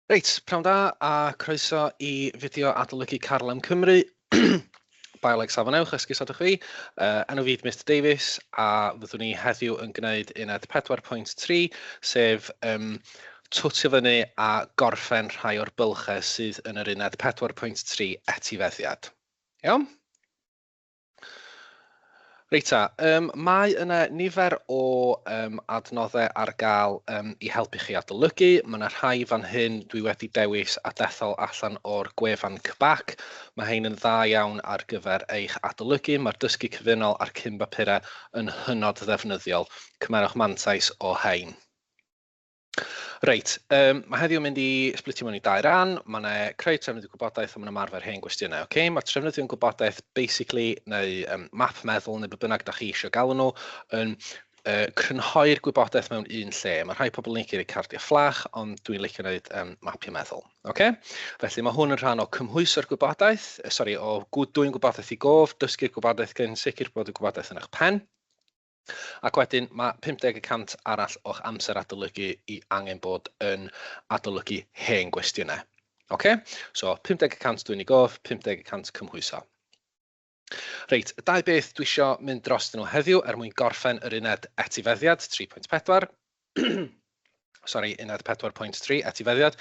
Reit, pnawn da a croeso i fideo adolygu Carlam Cymru, Bioleg Safon Uwch, esgusodwch fi. Enw fi ydy Mr Davies a fyddwn ni heddiw yn gwneud uned 4.3, sef twtio fyny a gorffen rhai o'r bylchau sydd yn yr uned 4.3 etifeddiad. Iawn? Reit ta, mae yna nifer o adnoddau ar gael i helpu chi adolygu. Mae yna rhai fan hyn dwi wedi dewis a dethol allan o'r gwefan CBAC. Mae hein yn dda iawn ar gyfer eich adolygu. Mae'r dysgu cyfunol a'r cyn-bapurau yn hynod ddefnyddiol. Cymerwch mantais o hein. Reit, mae heddiw yn mynd i splitio mewn i dau ran. Mae yna creu trefnydd gwybodaeth a mae'n ymarfer hen gwestiynau. Okay? Mae'r trefnyddion gwybodaeth, basically, neu map meddwl, neu be bynnag da chi eisiau galw nhw, yn crynhoi'r gwybodaeth mewn un lle. Mae rhai pobl yn licio eu cardiau fflach, ond dwi'n licio gwneud mapio meddwl. Okay? Felly mae hwn yn rhan o cymhwyso'r gwybodaeth, sori, o dwyn gwybodaeth i gof, dysgu'r gwybodaeth gan sicr bod y gwybodaeth yn eich pen. Ac wedyn mae 50 y cant arall o'ch amser adolygu i angen bod yn adolygu hen gwestiynau. Oce? So 50 y cant dwyn i gof, 50 y cant cymhwyso. Reit, y dau beth dwi isio mynd dros nhw heddiw er mwyn gorffen yr uned etifeddiad 3.4, sori, uned 4.3 etifeddiad,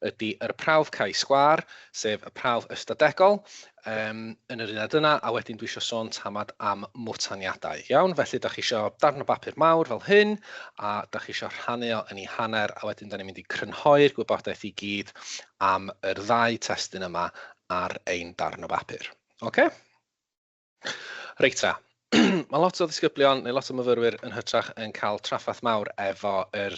ydy yr prawf cae sgwâr, sef y prawf ystadegol yn yr uned yna, a wedyn dwi eisiau sôn tamad am mwtaniadau. Iawn, felly da chi eisiau darn o bapur mawr fel hyn, a da chi eisiau rhannu o yn ei hanner, a wedyn da ni'n mynd i crynhoi'r gwybodaeth i gyd am yr ddau testun yma ar ein darn o bapur. Oce? Reit ta, mae lot o ddisgyblion neu lot o myfyrwyr yn hytrach yn cael trafferth mawr efo yr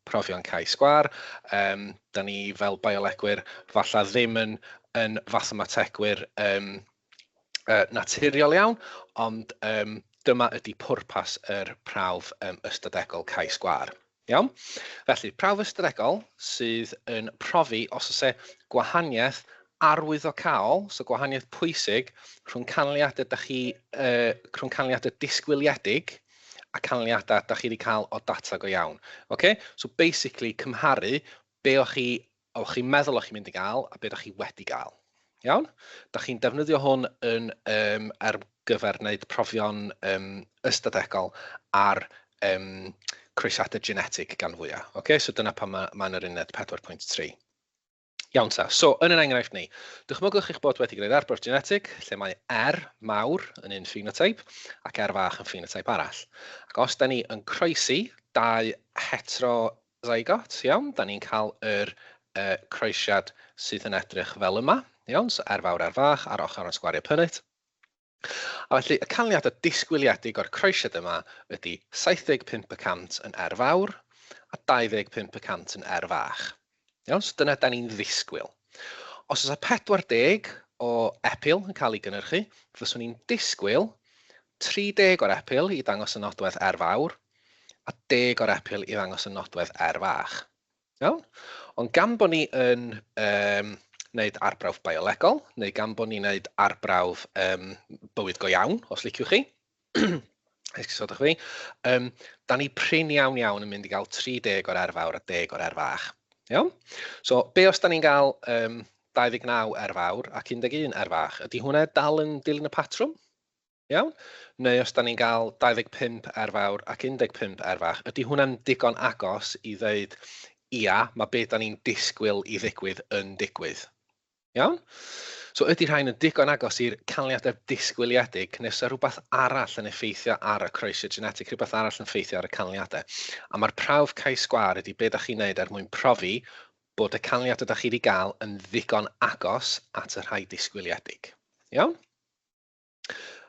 profion cae sgwâr. Da ni fel biolegwyr falle ddim yn fathemategwyr naturiol iawn, ond dyma ydy pwrpas yr prawf ystadegol cae sgwâr. Iawn? Felly, prawf ystadegol sydd yn profi os oes e gwahaniaeth arwyddocaol, so gwahaniaeth pwysig, rhwng canlyniadau da chi, rhwng canlyniadau disgwyliedig a canlyniadau da chi wedi cael o data go iawn. Okay? So basically, cymharu be o'ch chi o'ch chi'n meddwl o'ch chi'n mynd i gael a be da chi wedi gael. Iawn? Da chi'n defnyddio hwn yn er gyfer wneud profion ystadegol ar croesiadau genetig gan fwyaf. Okay? So dyna pam mae'n ma yr uned 4.3. Iawn ta, so yn yr enghraifft ni, dychmygwch eich bod wedi gwneud arbrawf genetig lle mae R mawr yn un phenotype ac R fach yn phenotype arall. Ac os da ni yn croesi dau heterozygot, iawn, da ni'n cael yr croesiad sydd yn edrych fel yma, iawn, so R fawr, R fach, ar ochr yn sgwario Punnett. A felly, y canlyniadau disgwyliedig o'r croesiad yma ydy 75% yn R fawr a 25% yn R fach. Iawn, so dyna da ni'n ddisgwyl. Os oes 40 o epil yn cael ei gynhyrchu, fyswn ni'n disgwyl 30 o'r epil i ddangos y nodwedd R fawr a 10 o'r epil i ddangos y nodwedd R fach. Iawn? Ond gan bod ni yn wneud arbrawf biolegol, neu gan bod ni'n wneud arbrawf bywyd go iawn, os liciwch chi, esgusodwch fi, da ni prin iawn iawn yn mynd i gael 30 o'r R fawr a 10 o'r R fach. Iawn? So, be os da ni'n gael 29 R fawr ac 11 R fach? Ydy hwnna dal yn dilyn y patrwm? Iawn? Neu os da ni'n gael 25 R fawr ac 15 R fach, ydy hwnna'n digon agos i ddeud, ia, mae be da ni'n disgwyl i ddigwydd yn digwydd? Iawn? So ydy rhain yn digon agos i'r canlyniadau disgwyliedig, neu oes rhywbeth arall yn effeithio ar y croesiad genetig, rhywbeth arall yn effeithio ar y canlyniadau? A mae'r prawf cae sgwâr ydy be da chi'n neud er mwyn profi bod y canlyniadau da chi wedi gael yn ddigon agos at y rhai disgwyliedig. Iawn?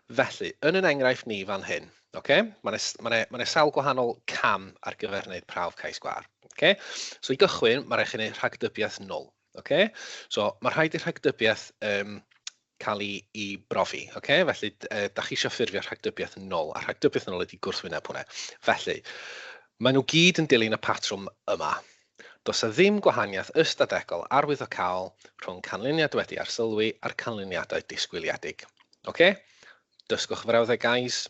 Felly, yn yn enghraifft ni fan hyn, okay? Mae yna ma ma sawl gwahanol cam ar gyfer wneud prawf cae sgwâr. Okay? So i gychwyn, mae rhaid chi wneud rhagdybiaeth nol. Okay? So mae rhaid i'r rhagdybiaeth cael ei brofi. Okay? Felly, da chi eisiau ffurfio rhagdybiaeth nol, a rhagdybiaeth nol ydy gwrthwyneb hwnna. Felly, maen nhw gyd yn dilyn y patrwm yma. Does 'na ddim gwahaniaeth ystadegol arwyddocaol rhwng canlyniad wedi arsylwi a'r canlyniadau disgwyliedig. Oce? Dysgwch frawddeg, guys.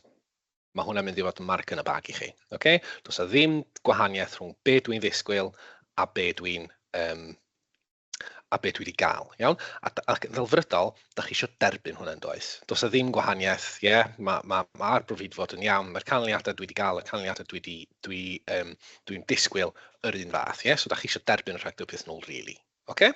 Mae hwnna'n mynd i fod yn marc yn y bag i chi. Oce? Does 'na ddim gwahaniaeth rhwng be dwi'n ddisgwyl a be dwi'n a be dwi wedi gael, iawn? A, ac ddelfrydol, da chi eisiau derbyn hwnna yn does? Does 'na ddim gwahaniaeth, ie? Yeah? Mae ma, ma arbrawf fi wedi fod yn iawn, mae'r canlyniadau dwi wedi gael, y canlyniadau dwi wedi, dwi, dwi'n disgwyl yr un fath, ie? Yeah? So da chi eisiau derbyn y rhagdybiaeth nôl, really. Oce?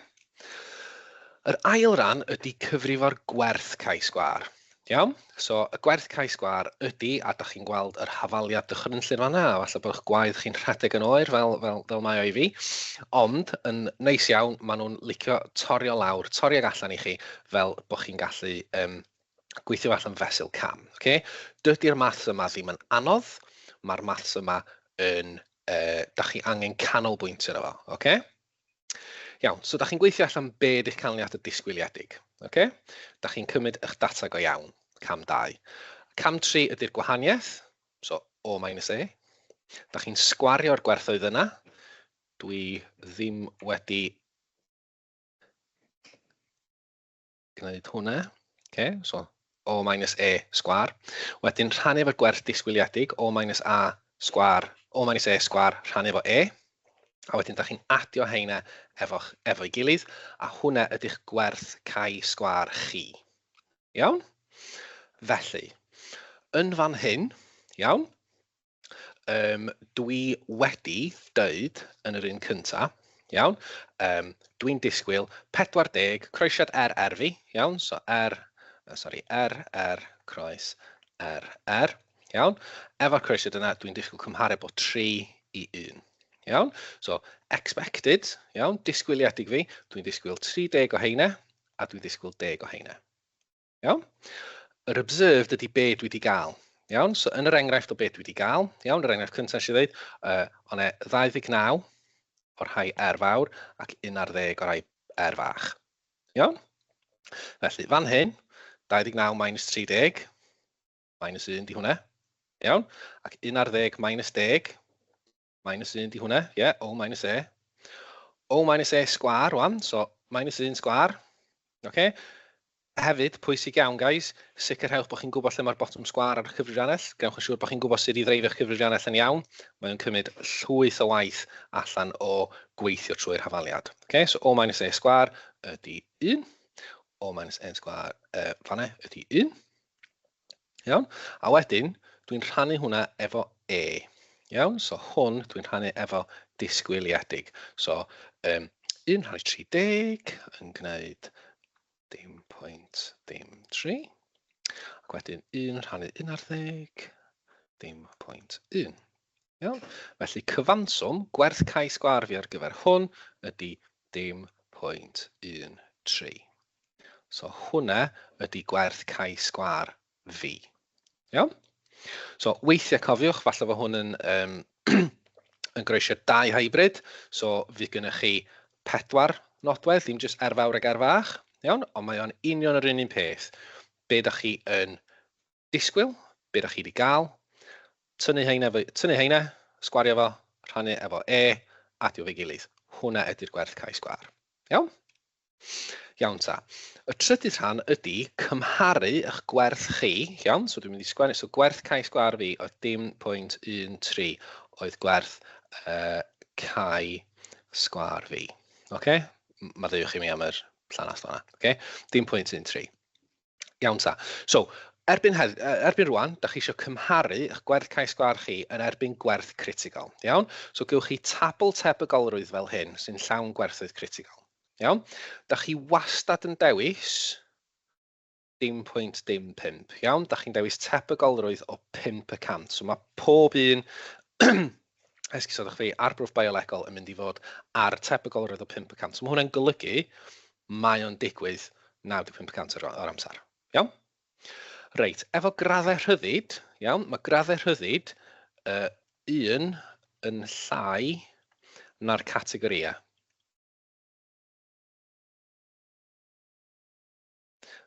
Yr ail ran ydy cyfrifo'r gwerth cae sgwâr. Iawn? So, y gwerth cae sgwâr ydy, a da chi'n gweld yr hafaliad dychrynllyd fan'na, a falle bod eich gwaedd chi'n rhedeg yn oer fel, fel, fel mae o i fi, ond yn neis iawn, maen nhw'n licio torri o lawr, torri ag allan i chi, fel bod chi'n gallu gweithio allan fesul cam. Okay? Dydy'r maths yma ddim yn anodd, mae'r maths yma yn, da chi angen canolbwyntio arno fo. Okay? Iawn, so da chi'n gweithio allan be ydy'ch canlyniadau disgwyliedig. Okay? Da chi'n cymryd eich data go iawn, cam 2. Cam 3 ydy'r gwahaniaeth, so O minus E. Da chi'n sgwario'r gwerthoedd yna. Dwi ddim wedi gwneud hwnna. Okay, so O minus E sgwâr. Wedyn rhannu efo'r gwerth disgwyliedig, O minus A sgwâr, O minus E sgwâr rhannu efo E. A wedyn da chi'n adio heina efo'ch, efo'i gilydd, a hwnna ydy'ch gwerth cae sgwâr chi. Iawn? Felly, yn fan hyn, iawn, dwi wedi deud yn yr un cynta, iawn, dwi'n disgwyl 40 croesiad R R fi, iawn, so R, sorry, R, R, croes, R, R, iawn. Efo'r croesiad yna, dwi'n disgwyl cymharu bod 3 i 1, iawn. So, expected, iawn, disgwyliedig fi, dwi'n disgwyl 30 o heina, a dwi'n disgwyl 10 o heina. Iawn? Yr observed ydy be dwi wedi gael. Iawn? So, yn yr enghraifft o be dwi wedi gael, iawn, yr enghraifft cyntaf eisiau dweud, o'n e 29 o'r rhai R fawr ac 11 o'r rhai R fach. Iawn? Felly, fan hyn, 29 minus 30, minus 1 di hwnna. Iawn? Ac 11 minus 10, minus 1 di hwnna, ie, yeah, O minus E. O minus E sgwar, rwan, so minus 1 sgwar. Okay? Hefyd, pwysig iawn, guys, sicrhewch bod chi'n gwybod lle mae'r botwm sgwar ar eich cyfrifiannell. Gwnewch yn siŵr bod chi'n gwybod sut i ddreifio'ch cyfrifiannell yn iawn. Mae'n cymryd llwyth o waith allan o gweithio trwy'r hafaliad. Okay? So O minus E sgwar ydy 1. O minus E sgwar fanna ydy 1. Iawn? A wedyn, dwi'n rhannu hwnna efo E. Iawn? So hwn dwi'n rhannu efo disgwyliedig. So, 1 rhannu 30 yn gwneud dim pwynt dim 3. Ac wedyn 1 rhannu 11, dim pwynt 1. Iawn? Felly cyfanswm gwerth cae sgwâr fi ar gyfer hwn ydy dim pwynt 1 3. So hwnna ydy gwerth cae sgwâr fi. Iawn? So weithiau cofiwch, falle fod hwn yn, yn groesio dau hybrid, so fydd gennych chi 4 nodwedd, ddim jyst R fawr ag R fach, iawn? Ond mae o'n union yr un un peth. Be da chi yn disgwyl, be da chi wedi gael, tynnu heina, tynnu heina, sgwario fo, rhannu efo E, adio fe'i gilydd. Hwnna ydy'r gwerth cae sgwâr. Iawn? Iawn ta. Y trydydd rhan ydy cymharu eich gwerth chi, iawn? So dwi'n mynd i sgwennu, so gwerth cae sgwâr fi oedd dim pwynt 13 oedd gwerth cae sgwâr fi. Oce? Maddeuwch i mi am yr llanast fan'na. Oce? Dim pwynt 13. Iawn ta. So, erbyn, erbyn rwan, da chi eisiau cymharu eich gwerth cae sgwâr chi yn erbyn gwerth critigol. Iawn? So, gewch chi tabl tebygolrwydd fel hyn sy'n llawn gwerthoedd critigol. Iawn? Da chi wastad yn dewis dim pwynt dim 5. Iawn? Da chi'n dewis tebygolrwydd o 5%. So, mae pob un esgusodwch fi, arbrawf biolegol yn mynd i fod ar tebygolrwydd o 5%. So, mae hwnna'n golygu mae o'n digwydd 95% o'r amser. Iawn? Reit, efo graddau rhyddid, iawn, mae graddau rhyddid 1 yn llai na'r categorïau.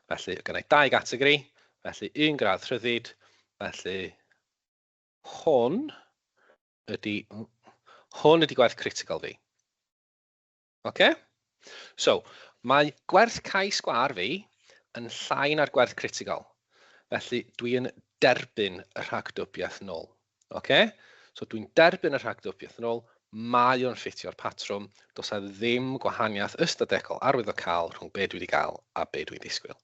Felly, gynna i 2 gategori, felly 1 gradd rhyddid, felly hwn ydy gwerth critical fi. Oce? So, mae gwerth cae sgwâr fi yn llai na'r gwerth critigol. Felly, dwi yn derbyn y rhagdybiaeth nôl. Oce? So, dwi'n derbyn y rhagdybiaeth nôl, Mae o'n ffitio'r patrwm, does 'na ddim gwahaniaeth ystadegol arwyddocaol rhwng be dwi wedi gael a be dwi'n disgwyl.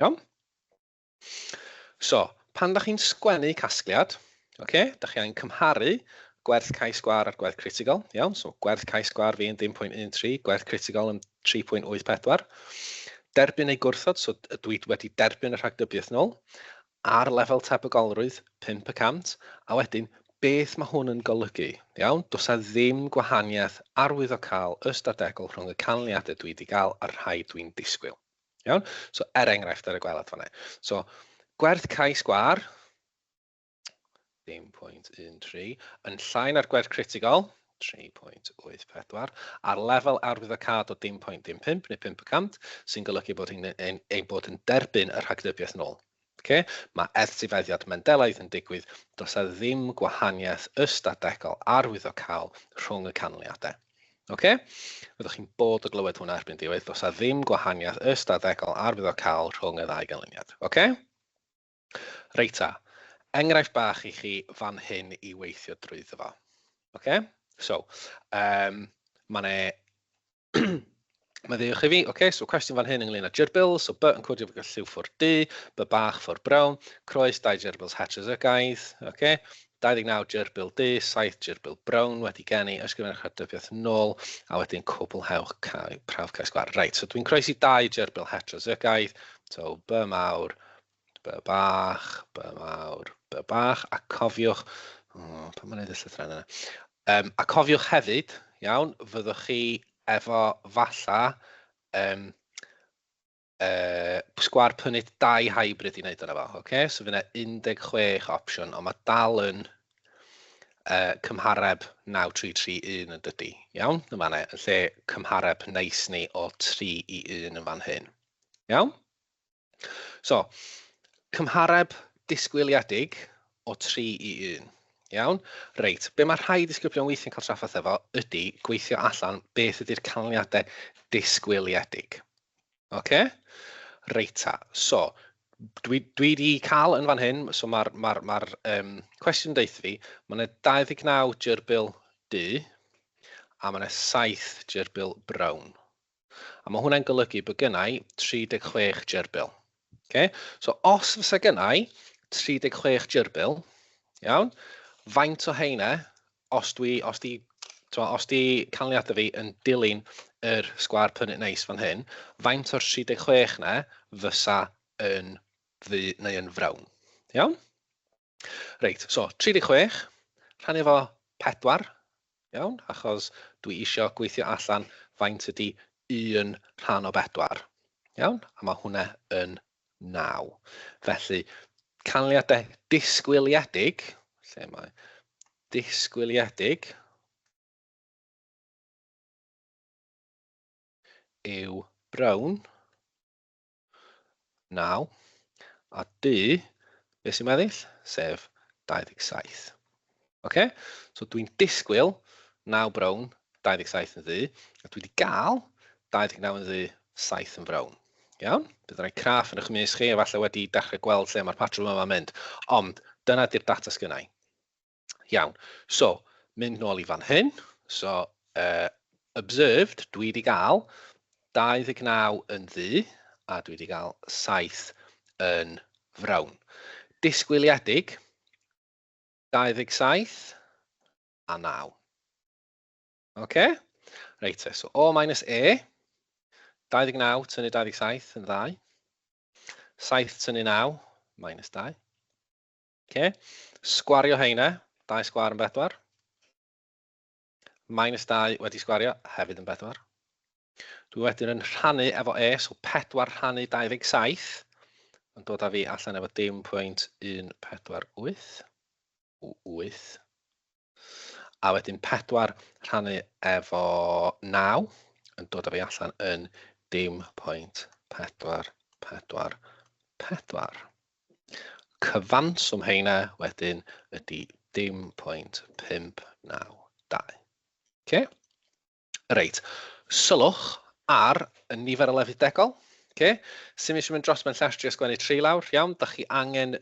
Iawn? So, pan da chi'n sgwennu casgliad, okay, da chi angen cymharu gwerth chi sgwâr a'r gwerth critigol, iawn? So, gwerth chi sgwâr fi yn dim pwynt 13, gwerth critigol yn 3.84. Derbyn neu gwrthod, so dwi wedi derbyn y rhagdybiaeth nôl, ar lefel tebygolrwydd 5%, a wedyn beth mae hwn yn golygu, iawn? Does 'na ddim gwahaniaeth arwyddocaol ystadegol rhwng y canlyniadau dwi wedi gael a'r rhai dwi'n disgwyl. Iawn? So, er enghraifft ar y gwaelod fan'na. So, gwerth chi sgwâr, dim pwynt 13, yn llai na'r gwerth critigol, 3.84, ar lefel arwyddocâd o dim pwynt dim 5 neu 5%, sy'n golygu bod ein, ein, ein bod yn derbyn y rhagdybiaeth nôl. Okay? Mae etifeddiad Mendelaidd yn digwydd, does 'na ddim gwahaniaeth ystadegol arwyddocaol rhwng y canlyniadau. Okay? Fyddwch chi'n bod o glywed hwnna erbyn diwedd, does 'na ddim gwahaniaeth ystadegol arwyddocaol rhwng y ddau ganlyniad. Okay? Reit ta, enghraifft bach i chi fan hyn i weithio drwyddo fo. Okay? So, mae 'ne Mae ddiolch i fi. Oce, so cwestiwn fan hyn ynglyn â gerbils. So B yn codio fo lliw ffwr du, B bach ffwr brown, croes, dau gerbils heterozygaidd. Oce, 29 gerbil du, 7 gerbil brown wedi geni, ysgrifennwch ar dybiaeth nôl, a wedyn cwblhewch cae, prawf chi sgwâr. Reit, so dwi'n croesi dau gerbil heterozygaidd. So B mawr, B bach, B mawr, B bach, a cofiwch, oh, pan mae'n neud y llythrennau yna? A cofiwch hefyd, iawn, fyddwch chi efo falla sgwâr Punnett 2 hybrid i wneud yna fo. Okay? So fydd yna 16 opsiwn, ond mae dal yn cymhareb 9331 yn dydy. Iawn? Yn fan'na, yn lle cymhareb neis ni o 3 i 1 yn fan hyn. Iawn? So, cymhareb disgwyliedig o 3 i 1. Iawn? Reit, be mae rhai disgyblion weithiau'n cael trafferth efo ydy gweithio allan beth ydy'r canlyniadau disgwyliedig. Oce? Reit ta. So, dwi wedi cael yn fan hyn, so mae'r ma ma cwestiwn deutha fi, mae yna 29 gerbil du a mae yna 7 gerbil brown. A mae hwnna'n golygu bod gynna i 36 gerbil. Okay? So os fysa gynna i 36 gerbil, iawn, faint o heina, os dwi, os di, twa, os di canlyniadau fi yn dilyn yr sgwâr Punnett neis fan hyn, faint o'r 36 na fysa yn ddu neu yn frown? Iawn? Reit, so 36, rhannu efo 4, iawn, achos dwi isio gweithio allan faint ydy 1 rhan o 4, iawn, a mae hwnna yn 9. Felly, canlyniadau disgwyliedig, lle mae disgwyliedig yw brown, 9, a du, beth sy'n weddill? Sef 27. Oce? So dwi'n disgwyl 9 brown, 27 yn ddu, a dwi wedi gael 29 yn ddu, 7 yn frown. Iawn? Bydd rhai craff yn eich mysg chi, efallai wedi dechrau gweld lle mae'r patrwm yma'n mynd. Ond dyna di'r data sgynna i. Iawn. So, mynd nôl i fan hyn. So, observed, dwi wedi gael 29 yn ddu a dwi wedi gael 7 yn frown. Disgwyliedig, 27 a 9. Oce? Reit te, so O minus E, 29 tynnu 27 yn 2. 7 tynnu 9 minus 2. Okay. Sgwario heina, 2 sgwâr yn 4. Minus 2 wedi sgwario, hefyd yn 4. Dwi wedyn yn rhannu efo E, so 4 rhannu 27, yn dod â fi allan efo dim pwynt 148, 8. A wedyn 4 rhannu efo 9, yn dod â fi allan yn dim pwynt 4, 4, 4. Cyfanswm heina wedyn ydy dim pwynt 592. Okay? Reit, sylwch ar y nifer o lefydd degol. Okay? Sy'n eisiau mynd dros ben llestri a sgwennu 3 lawr, iawn, da chi angen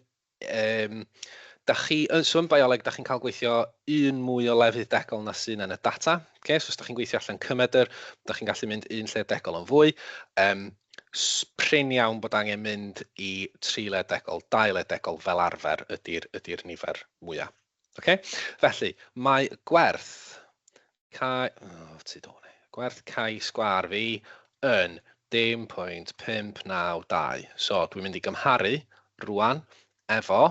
Da chi, so yn bioleg, da chi'n cael gweithio un mwy o lefydd degol na sy'n yn y data. Okay? So os da chi'n gweithio allan cymedr, da chi'n gallu mynd un lle degol yn fwy. Prin iawn bod angen mynd i 3 le degol, 2 le degol fel arfer ydy'r ydy nifer mwyaf. Okay? Felly, mae gwerth chi, oh, ti do ni. Gwerth chi sgwâr fi yn dim pwynt 592. So, dwi'n mynd i gymharu rwan efo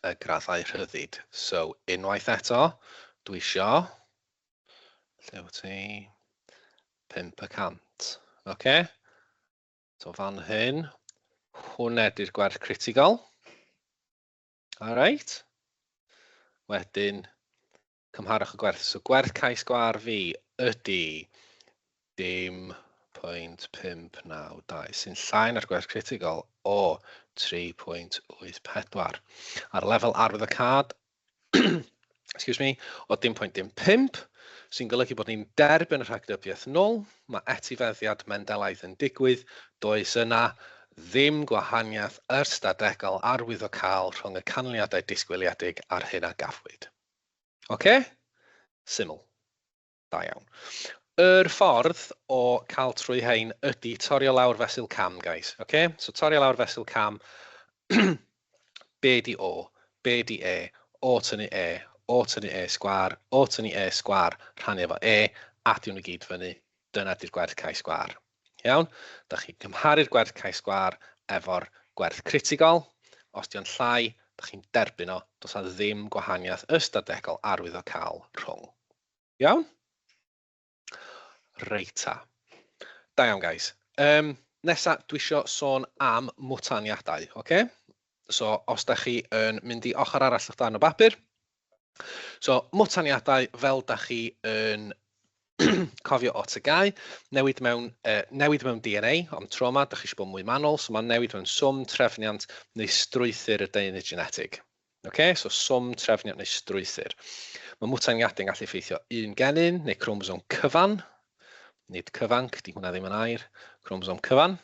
y graddau rhyddid. So, unwaith eto, dwi isio, lle wyt ti? 5%. Oce? So, fan hyn, hwnna ydy'r gwerth critigol. All right. Wedyn, cymharwch y gwerth. So gwerth chi sgwâr fi ydy dim pwynt 592, sy'n llai na'r gwerth critigol o 3.84. Ar lefel arwyddocâd, excuse me, o dim pwynt dim 5, sy'n golygu bod ni'n derbyn y rhagdybiaeth nôl, mae etifeddiad Mendelaidd yn digwydd, does yna ddim gwahaniaeth ystadegol arwyddocaol rhwng y canlyniadau disgwyliedig a'r hyn a gafwyd. Oce? Syml. Da iawn. Yr ffordd o cael trwy hein ydy torri o lawr fesul cam, guys. Oce? So torri o lawr fesul cam. B di O, B di E, O tynnu E, O tynnu E sgwâr, O tynnu E sgwâr, rhannu efo E, adio nhw gyd fyny. Dyna di'r gwerth chi sgwâr. Iawn? Da chi'n cymharu'r gwerth chi sgwâr efo'r gwerth critigol. Os di o'n llai, da chi'n derbyn o. Does na ddim gwahaniaeth ystadegol arwyddocaol rhwng. Iawn? Reit ta. Da iawn, guys. Nesa, dwi isio sôn am mwtaniadau, oce? Okay? So, os da chi yn mynd i ochr arall o'ch darn o bapur, so, mwtaniadau fel da chi yn cofio o TGAU, newid mewn DNA, ond tro yma, da chi eisiau bod mwy manwl, so mae'n newid mewn swm, trefniant neu strwythur y deunydd genetig. Okay? So swm, trefniant neu strwythur. Mae mwtaniadau'n gallu effeithio un genyn neu cromosom cyfan, nid cyfanc, di hwnna ddim yn air, cromosom cyfan.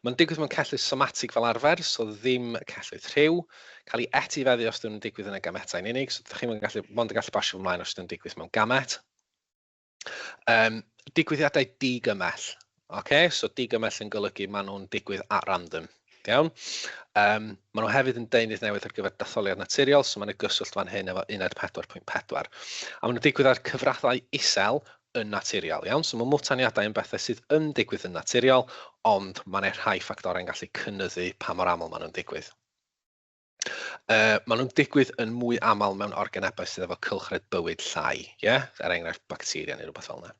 Mae'n digwydd mewn celloedd somatig fel arfer, so ddim celloedd rhyw. Cael ei etifeddu os dyn nhw'n digwydd yn y gametau'n unig, so ydych chi'n gallu, mond yn gallu basio ymlaen os dyn nhw'n digwydd mewn gamet. Digwyddiadau digymell. Okay? So digymell yn golygu maen nhw'n digwydd at random. Iawn? Maen nhw hefyd yn deunydd newydd ar gyfer detholiad naturiol, so mae'n y gyswllt fan hyn efo uned 4.4. A maen nhw'n digwydd ar cyfraddau isel yn naturiol. Iawn? So mae mwtaniadau yn bethau sydd yn digwydd yn naturiol, ond mae yna rhai ffactorau'n gallu cynyddu pa mor aml maen nhw'n digwydd. Maen nhw'n digwydd yn mwy aml mewn organebau sydd efo cylchred bywyd llai, yeah? Er enghraifft bacteria neu rhywbeth fel yna.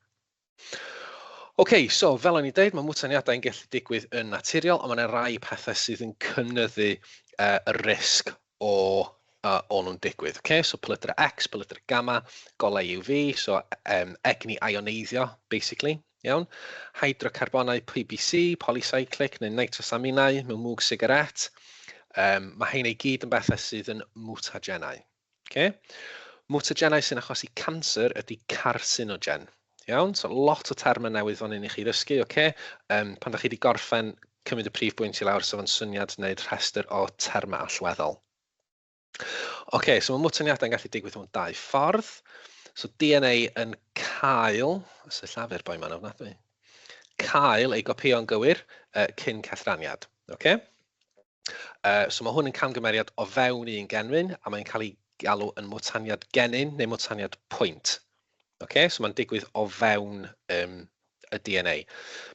OK, so fel o'n i'n dweud, mae mwtaniadau yn gallu digwydd yn naturiol, ond mae yna rai pethau sydd yn cynyddu y risg o nhw'n digwydd. Okay? So pelydr X, pelydr gamma, golau UV, so egni ioneiddio, basically. Iawn. Hydrocarbonau PBC, polycyclic neu nitrosaminau mewn mwg sigaret. Mae rheina i gyd yn bethau sydd yn mutagenau. Okay? Mutagenau sy'n achosi canser ydy carcinogen. Iawn, so lot o termau newydd fan hyn i chi ddysgu, okay? Pan da chi wedi gorffen cymryd y prif bwynt i lawr, so fo'n syniad wneud rhestr o termau allweddol. OK, so mae mwtaniadau'n gallu digwydd mewn dau ffordd. So DNA yn cael, sillafu'r boi ma'n ofnadwy, cael ei gopio'n gywir cyn cellraniad. Okay? So mae hwn yn camgymeriad o fewn un genwyn a mae'n cael ei galw yn mwtaniad genyn neu mwtaniad pwynt. Okay? So mae'n digwydd o fewn y DNA.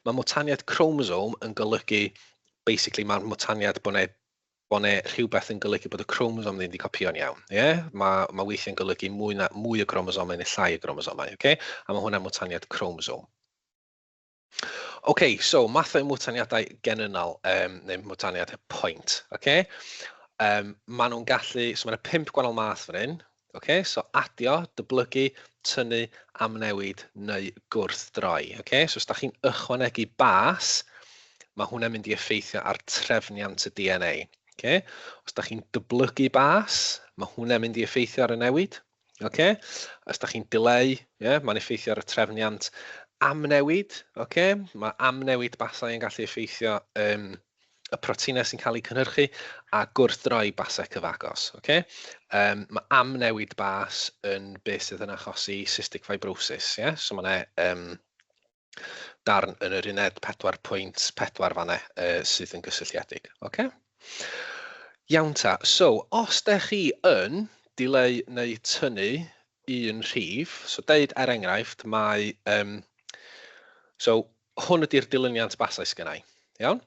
Mae mwtaniad chromosome yn golygu, basically mae'r mwtaniad bod 'ne rhywbeth yn golygu bod y chromosome ddim wedi copio'n iawn. Yeah? Mae weithiau'n golygu mwy o chromosomau neu llai o chromosomau. Okay? A mae hwnna'n mwtaniad chromosome. OK, so mathau mwtaniadau genynnol, neu mwtaniad pwynt. Okay? Maen nhw'n gallu, so mae yna pump gwahanol math fan hyn. Okay? So adio, dyblygu, tynnu, amnewid neu gwrthdroi. Okay? So os da chi'n ychwanegu bas, mae hwnna'n mynd i effeithio ar trefniant y DNA. Okay? Os da chi'n dyblygu bas, mae hwnna'n mynd i effeithio ar y newid. Okay? Os da chi'n dileu, yeah, mae'n effeithio ar y trefniant. Amnewid, okay? Mae amnewid basau yn gallu effeithio. um, Y proteinau sy'n cael eu cynhyrchu a gwrthdroi basau cyfagos. Okay? Mae amnewid bas yn beth sydd yn achosi cystic fibrosis. Yeah? So mae yna darn yn yr uned 4.4 fanna sydd yn gysylltiedig. Okay? Iawn ta, so os dech chi yn dileu neu tynnu un rhif, so deud er enghraifft mae, so hwn ydy'r dilyniant basau sgynna i, iawn?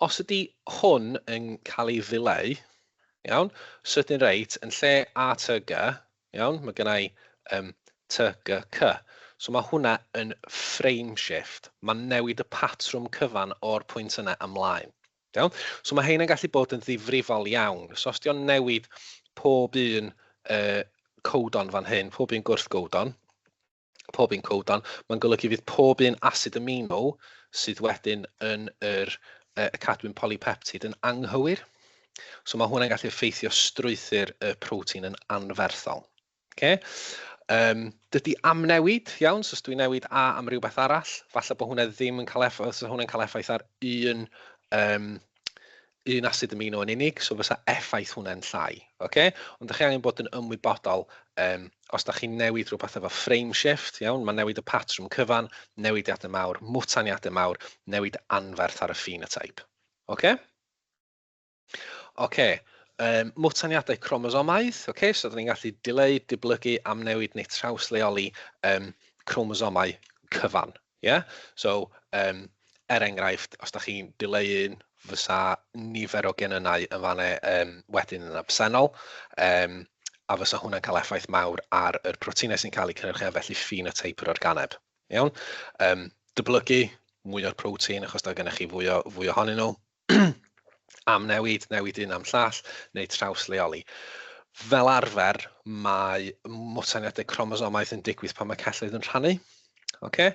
Os ydy hwn yn cael ei ddileu, iawn, sydyn reit, yn lle A T G, iawn, mae gynna i T G C. So mae hwnna yn frame shift. Mae'n newid y patrwm cyfan o'r pwynt yna ymlaen. Iawn? So mae heina'n gallu bod yn ddifrifol iawn. So os 'di o'n newid pob un codon fan hyn, pob un gwrth-godon, pob un codon, mae'n golygu fydd pob un acid amino sydd wedyn yn yr y cadwyn polypeptid yn anghywir. So mae hwnna'n gallu effeithio strwythur y protein yn anferthol. Okay? Dydy amnewid, iawn, so os dwi'n newid A am rhywbeth arall, falle bod hwnna ddim yn cael effaith, so hwnna'n cael effaith ar un acid amino yn unig, so fysa effaith hwnna'n llai. Okay? Ond ydych chi angen bod yn ymwybodol os da chi'n newid rhywbeth efo frame shift, iawn, mae newid y patrwm cyfan, newidiadau mawr, mwtaniadau mawr, newid anferth ar y phenotype. Okay? Okay. Mwtaniadau cromosomaidd, okay? So dyn ni'n gallu dileu, diblygu, amnewid neu trawsleoli cromosomau cyfan. Yeah? So, er enghraifft, os da chi'n dileu un, fysa nifer o genynnau yn fanne wedyn yn absennol, a fysa hwnna'n cael effaith mawr ar yr proteinau sy'n cael eu cynhyrchu a felly phenotype yr organeb. Iawn? Dyblygu mwy o'r protein achos da gennych chi fwy ohonyn nhw. Amnewid, newid un am llall, neu trawsleoli. Fel arfer, mae mwtaniadau cromosomaidd yn digwydd pan mae celloedd yn rhannu. Okay?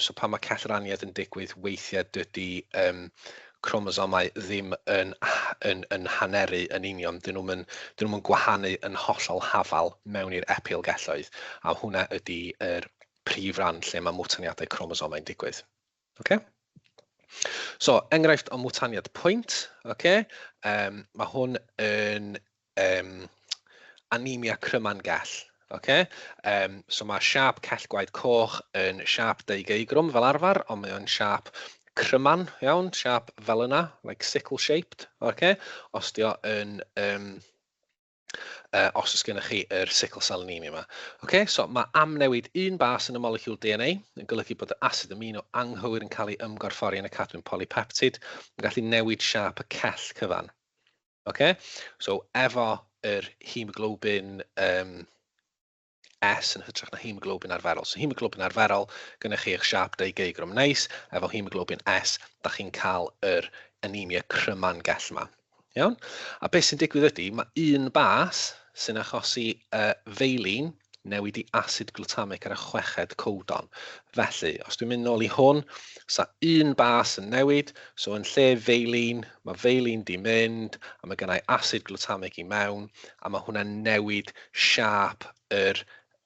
So pan mae cellraniad yn digwydd, weithiau dydy cromosomau ddim yn haneru yn union. Dyn nhw'm yn gwahanu yn hollol hafal mewn i'r epilgelloedd. A hwnna ydy yr prif ran lle mae mwtaniadau cromosomau'n digwydd. Okay? So, enghraifft o mwtaniad pwynt, okay? Mae hwn yn anemia cryman gell. Okay? So mae siâp cell gwaed coch yn siâp deugeigrwm fel arfer, ond mae o'n siâp cryman, iawn, siâp fel yna, like sickle-shaped, okay? Os di o yn, os oes gennych chi yr sickle cell anemia yma. Okay, so mae amnewid un bas yn y moleciwl DNA yn golygu bod yr acid amino anghywir yn cael ei ymgorffori yn y cadwyn polypeptid, yn gallu newid siâp y cell cyfan. Okay? So efo yr hemoglobin S yn hytrach na hemoglobin arferol. So hemoglobin arferol, gynnwch chi eich siâp deugeigrwm neis, efo hemoglobin S, da chi'n cael yr anemia cryman gell yma. Iawn? A beth sy'n digwydd ydy, mae un bas sy'n achosi valine newid i acid glutamic ar y chweched codon. Felly, os dwi'n mynd nôl i hwn, sa un bas yn newid, so yn lle valine, mae valine di mynd, a mae gennau acid glutamic i mewn, a mae hwnna'n newid siâp yr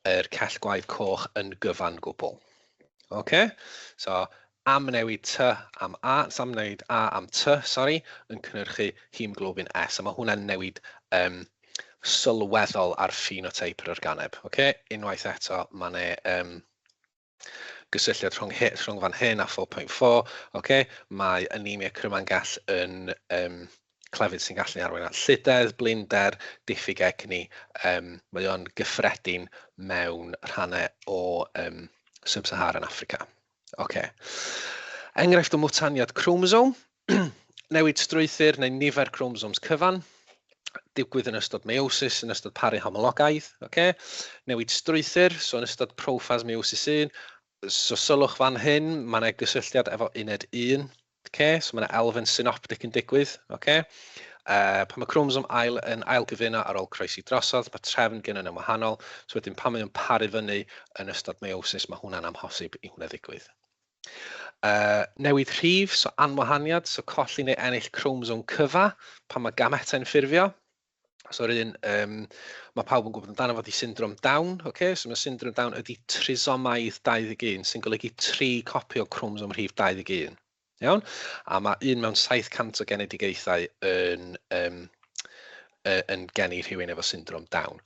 cell gwaed coch yn gyfan gwbl. Okay? So, amnewid T am A, so amnewid A am T, sorry, yn cynhyrchu hemoglobin S, a mae hwnna'n newid sylweddol ar phenotype yr organeb. Okay? Unwaith eto, mae 'na gysylltiad rhwng fan hyn a 4.4. Okay? Mae anemia cryman gell yn clefyd sy'n gallu arwain at lludedd, blinder, diffyg egni. Mae o'n gyffredin mewn rhannau o Sub-Saharan Africa. Okay. Enghraifft o mwtaniad chromosome, newid strwythur neu nifer chromosomes cyfan, digwydd yn ystod meiosis, yn ystod paru homologaidd. Okay? Newid strwythur, so yn ystod prophase meiosis 1, so sylwch fan hyn, mae yna gysylltiad efo uned 1. Okay? So mae yna elfen synoptic yn digwydd. Okay? Pan mae chromosom ail yn ailgyfuno ar ôl croesi drosodd, mae trefn gen yn wahanol. So wedyn pan mae o'n paru fyny yn ystod meiosis, mae hwnna'n amhosib i hwnna ddigwydd. Newid rhif, so anwahaniad, so colli neu ennill chromosom cyfa pan mae gametau'n ffurfio. So yr un mae pawb yn gwybod amdano fo 'di syndrom Down. Okay? So mae syndrom Down ydy trisomaidd 21, sy'n golygu 3 copi o chromosom rhif 21. Iawn? A mae un mewn 700 o genedigaethau yn, um, yn geni rhywun efo syndrom Down.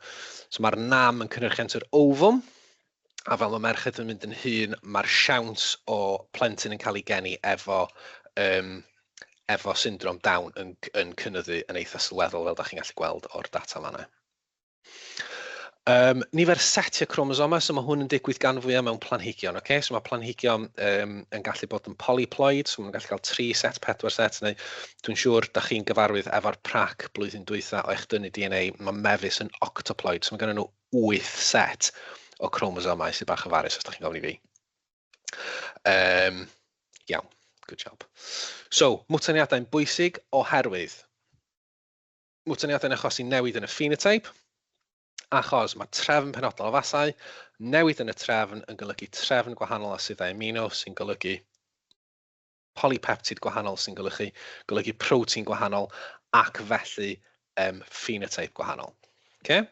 So mae'r nam yn cynhyrchiant yr ovum, a fel mae merched yn mynd yn hŷn, mae'r siawns o plentyn yn cael ei geni efo, um, efo syndrom Down yn, yn cynyddu yn eitha sylweddol, fel da chi'n gallu gweld o'r data fanna. Nifer setiau chromosomau, so mae hwn yn digwydd gan fwyaf mewn planhigion. Okay? So mae planhigion yn gallu bod yn polyploid, so maen nhw'n gallu cael 3 set, 4 set, neu dwi'n siŵr da chi'n gyfarwydd efo'r prac blwyddyn dwytha o echdynnu DNA, mae mefus yn octoploid, so mae gennym nhw 8 set o chromosomau sydd bach yn farus os da chi'n gofyn i fi. Iawn, good job. So, mwtaniadau'n bwysig oherwydd mwtaniadau'n achosi newid yn y phenotype, achos mae trefn penodol o fasau, newid yn y trefn yn golygu trefn gwahanol asidau amino sy'n golygu polypeptid gwahanol sy'n golygu, golygu protein gwahanol ac felly phenotype gwahanol. Okay?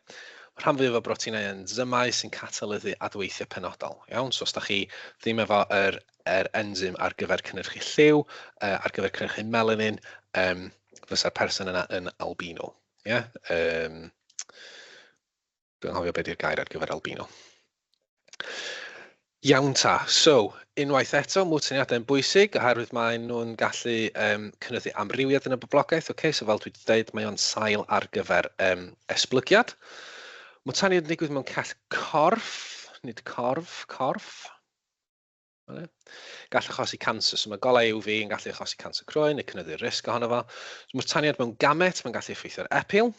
Mae rhan fwyaf o broteinau yn enzymau sy'n catalyddu adweithiau penodol. Iawn? So os da chi ddim efo yr, yr enzym ar gyfer cynhyrchu lliw, ar gyfer cynhyrchu melanin, fysa'r person yna yn albino. Yeah? Dwi'n anghofio beth yw'r gair ar gyfer albino. Iawn ta. So, unwaith eto, mwtaniadau'n bwysig oherwydd maen nhw'n gallu cynyddu amrywiad yn y boblogaeth. Okay, so fel dwi wedi dweud, mae o'n sail ar gyfer esblygiad. Mwtaniad yn digwydd mewn cell corff, nid corf, corff. Gall achosi canser. So mae golau UV yn gallu achosi canser croen neu cynyddu'r risg ohono fo. So, mwtaniad mewn gamet, mae'n gallu effeithio ar epil.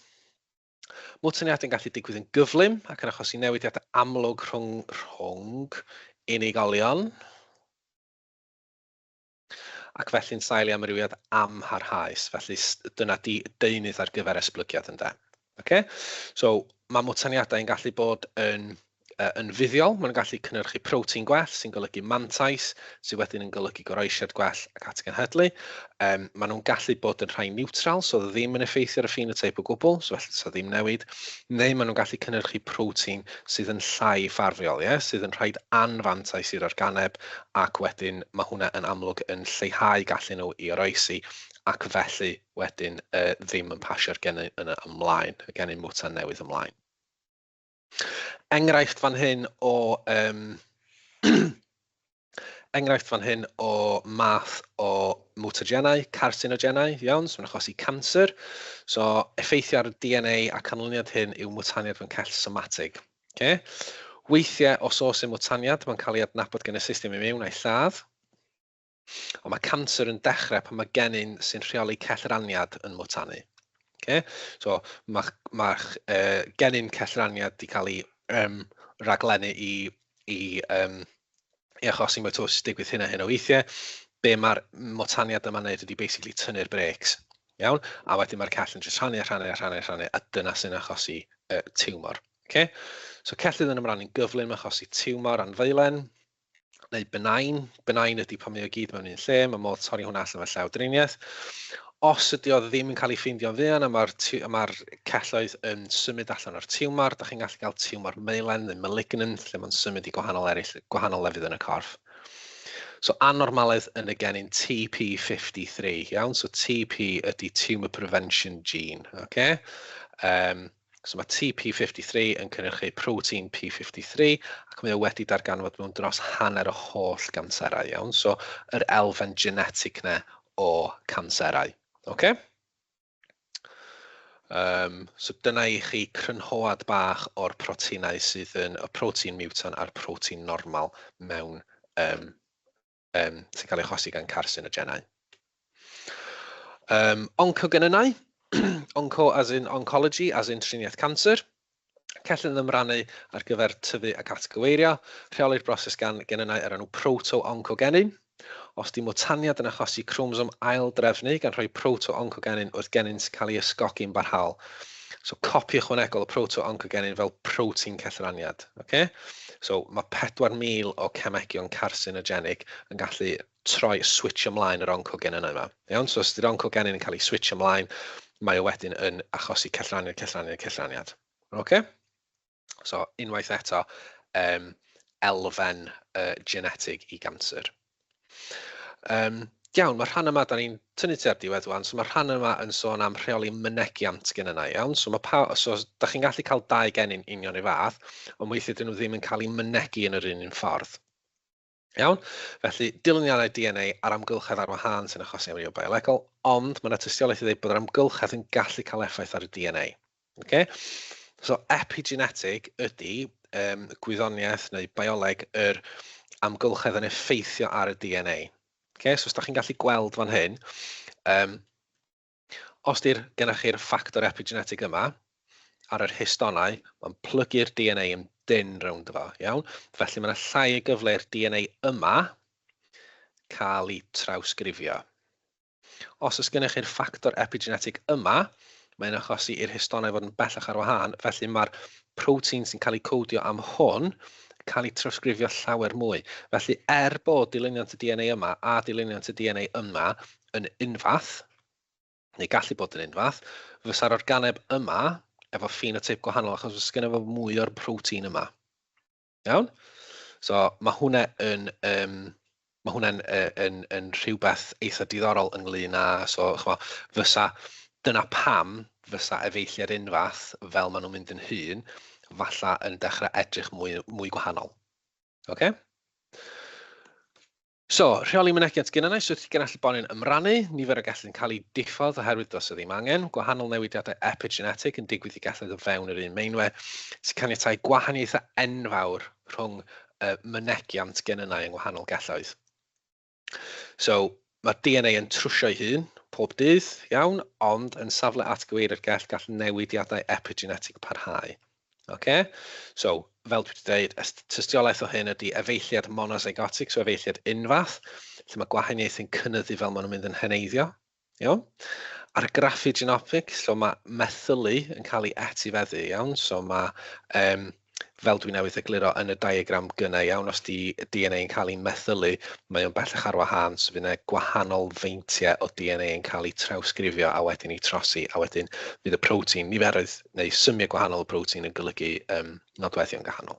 Mwtaniadau'n gallu digwydd yn gyflym ac yn achosi newidiadau amlwg rhwng, rhwng unigolion ac felly'n sail i amrywiad amharhaus. Felly dyna di deunydd ar gyfer esblygiad ynde. Okay? So mae mwtaniadau yn gallu bod yn, yn fuddiol, maen nhw'n gallu cynhyrchu protein gwell sy'n golygu mantais, sydd wedyn yn golygu goroesiad gwell ac atgenhedlu. Maen nhw'n gallu bod yn rhai neutral, so ddim yn effeithio ar y phenotype o gwbl, so felly so ddim newid, neu maen nhw'n gallu cynhyrchu protein sydd yn llai ffafriol, yeah? Sydd yn rhaid anfantais i'r organeb, ac wedyn mae hwnna yn amlwg yn lleihau gallu nhw i oroesi, ac felly wedyn ddim yn pasio'r genyn yna ymlaen, y genyn mwtan newydd ymlaen. Enghraifft fan hyn o enghraifft fan hyn o math o mutagenau, carcinogenau, iawn, so mae'n achosi canser. So, effeithio ar y DNA a canlyniad hyn yw mwtaniad mewn cell somatig. Okay? Weithiau, os oes un mwtaniad, mae'n cael ei adnabod gan y system imiwn a'i lladd. Ond mae canser yn dechrau pan mae genyn sy'n rheoli cellraniad yn mwtanu. Okay? So mae, ma genyn cellraniad wedi cael ei raglennu i achosi mitosis digwydd hyn a hyn o weithiau. Be mae'r mwtaniad yma'n neud ydy basically tynnu'r brakes. Iawn? A wedyn mae'r cell yn jyst rhannu a rhannu a rhannu a rhannu, a dyna sy'n achosi tiwmor. Okay? So cellydd yn ymrannu'n gyflym achosi tiwmor anfeilen, neu benign. Benign ydy pan mae o gyd mewn un lle, mae modd torri hwnna allan fel llawdriniaeth. Os ydy o ddim yn cael ei ffeindio'n fuan a mae'r ma celloedd yn symud allan o'r tiwmor, da chi'n gallu cael tiwmor meilen neu malignant, lle mae'n symud i gwahanol eraill, gwahanol lefydd yn y corff. So anormaledd yn y genyn TP53, iawn? So TP ydy Tumor Prevention Gene, okay? So mae TP53 yn cynhyrchu protein P53 ac mae o wedi darganfod mewn dros hanner o holl ganserau, iawn? So yr elfen genetig na o canserau, okay? So dyna i chi crynhoad bach o'r proteinau sydd yn y protein mutant a'r protein normal mewn sy'n cael ei achosi gan carcinogenau. Oncogenynnau, onco as in oncology, as in triniaeth canser. Cellydd yn ymrannu ar gyfer tyfu ac atgyweirio. Rheoli'r broses gan genynnau ar enw proto-oncogenin. Os di mwtaniad yn achosi chromosom aildrefnu gan rhoi proto-oncogenin wrth genyn sy'n cael ei ysgogi'n barhaol. So copi ychwanegol o proto-oncogenin fel protein cellraniad. Okay? So mae 4,000 o cemegion carcinogenic yn gallu troi, switch ymlaen yr oncogenynnau yma. Iawn? So os ydy'r oncogenin yn cael ei switch ymlaen, mae o wedyn yn achosi cellraniad, cellraniad, cellraniad. Okay? So unwaith eto, elfen genetig i ganser. Iawn, mae'r rhan yma, da ni'n tynnu tua'r diwedd wan, so mae'r rhan yma yn sôn am rheoli mynegiant genynnau, iawn? So, mae pa, so da chi'n gallu cael dau genyn union i fath, ond weithiau dyn nhw ddim yn cael eu mynegi yn yr un un ffordd. Iawn? Felly, dilyniannau DNA a'r amgylchedd ar wahân sy'n achosi amrywio biolegol, ond mae yna tystiolaeth i ddweud bod yr amgylchedd yn gallu cael effaith ar y DNA. Okay? So, epigenetig ydy gwyddoniaeth neu bioleg yr amgylchedd yn effeithio ar y DNA. Okay? So, os da chi'n gallu gweld fan hyn, os di'r gennych chi'r ffactor epigenetig yma ar yr histonau, mae'n plygu'r DNA yn dynn rownd fo, iawn? Felly mae yna llai o gyfle i'r DNA yma cael ei trawsgrifio. Os oes gennych chi'r ffactor epigenetig yma, mae'n achosi i'r histonau fod yn bellach ar wahân, felly mae'r protein sy'n cael ei codio am hwn cael ei trawsgrifio llawer mwy. Felly, er bod dilyniant y DNA yma a dilyniant y DNA yma yn unfath, neu gallu bod yn unfath, fysa'r organeb yma efo phenotype gwahanol achos fysa gynno fo mwy o'r protein yma. Iawn? So mae hwnna yn, mae hwnna'n yn, yn rhywbeth eitha diddorol ynglyn â, so chmo, fysa, dyna pam fysa efeilliad unfath fel maen nhw'n mynd yn hŷn, falla yn dechrau edrych mwy, mwy gwahanol. Okay? So, rheoli mynegiant genynnau, sut i gynallu bonyn ymrannu, nifer o gelloedd yn cael eu diffodd oherwydd does e ddim angen, gwahanol newidiadau epigenetig yn digwydd i gelloedd o fewn yr un meinwe, sy'n caniatáu gwahaniaethau enfawr rhwng mynegiant genynnau yng ngwahanol gelloedd. So, mae DNA yn trwsio'i hun pob dydd, iawn, ond yn safle atgyweirio'r gell gall newidiadau epigenetig parhau. Ocê? So, fel dwi wedi dweud, tystiolaeth o hyn ydy efeilliad monozygotic, so efeilliad unfath, lle mae gwahaniaeth yn cynyddu fel maen nhw'n mynd yn heneiddio. Iawn? Argraffu genomic, so mae methylu yn cael ei etifeddu, iawn? So mae, fel dwi newydd egluro yn y diagram gynnau, iawn, os di DNA yn cael ei methylu, mae o'n bellach ar wahân, so fydd yna gwahanol feintiau o DNA yn cael eu trawsgrifio a wedyn eu trosi, a wedyn fydd y protein, niferoedd neu symiau gwahanol o protein yn golygu nodweddion gwahanol.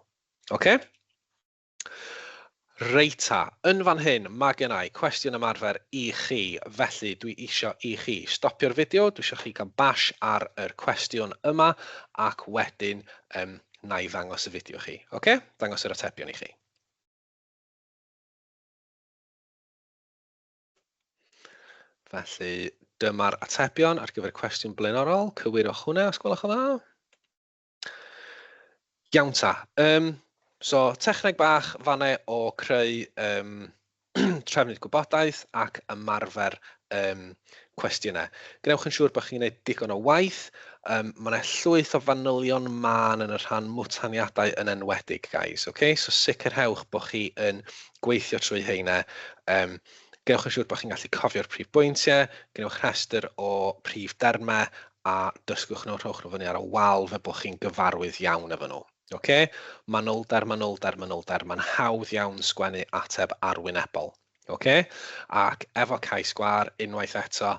Oce? Reit ta, yn fan hyn mae gen i cwestiwn ymarfer i chi, felly dwi isio i chi stopio'r fideo, dwi isio chi gael bash ar yr cwestiwn yma ac wedyn na i ddangos y fideo chi, oce? Dangos yr atebion i chi. Felly dyma'r atebion ar gyfer y cwestiwn blaenorol. Cywirwch hwnna os gwelwch yn dda. Iawn ta. So, techneg bach fanne o creu trefnydd gwybodaeth ac ymarfer cwestiynau. Gwnewch yn siŵr bod chi'n gwneud digon o waith. Mae yna llwyth o fanylion mân yn y rhan mwtaniadau yn enwedig, guys. Okay? So sicrhewch bod chi yn gweithio trwy heina. Gwnewch yn siŵr bod chi'n gallu cofio'r prif bwyntiau, gwnewch rhestr o prif dermau a dysgwch nhw, rhowch nhw fyny ar y wal fel bod chi'n gyfarwydd iawn efo nhw. Okay? Manylder, manylder, manylder. Mae'n hawdd iawn sgwennu ateb arwynebol. Oce? Ac efo cais sgwâr, unwaith eto,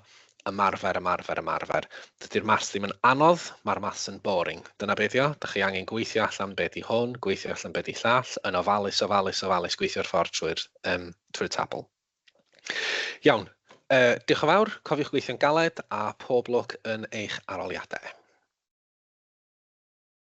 ymarfer, ymarfer, ymarfer. Dydy'r maths ddim yn anodd, mae'r maths yn boring. Dyna be 'di o. Dach chi angen gweithio allan be 'di hwn, gweithio allan be 'di llall, yn ofalus, ofalus, ofalus, gweithio'r ffordd trwy'r trwy'r tabl. Iawn, diolch yn fawr, cofiwch gweithio'n galed a pob lwc yn eich arholiadau.